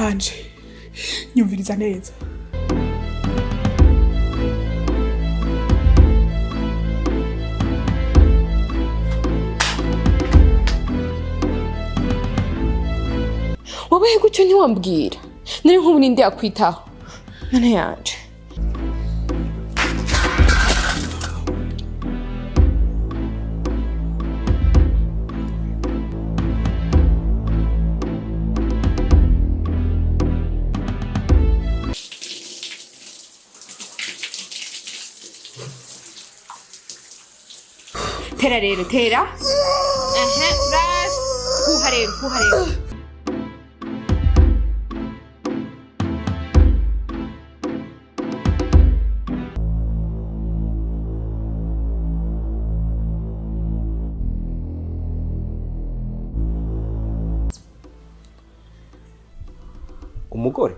Anje, nyumviriza neza. Wabaye gutyo ntiwambwira. Nari nk'ubu ninde yakwitaho? Mana yanje. Tera rero, tera. Ehe, ras. Huha rero, huha rero. Umugore?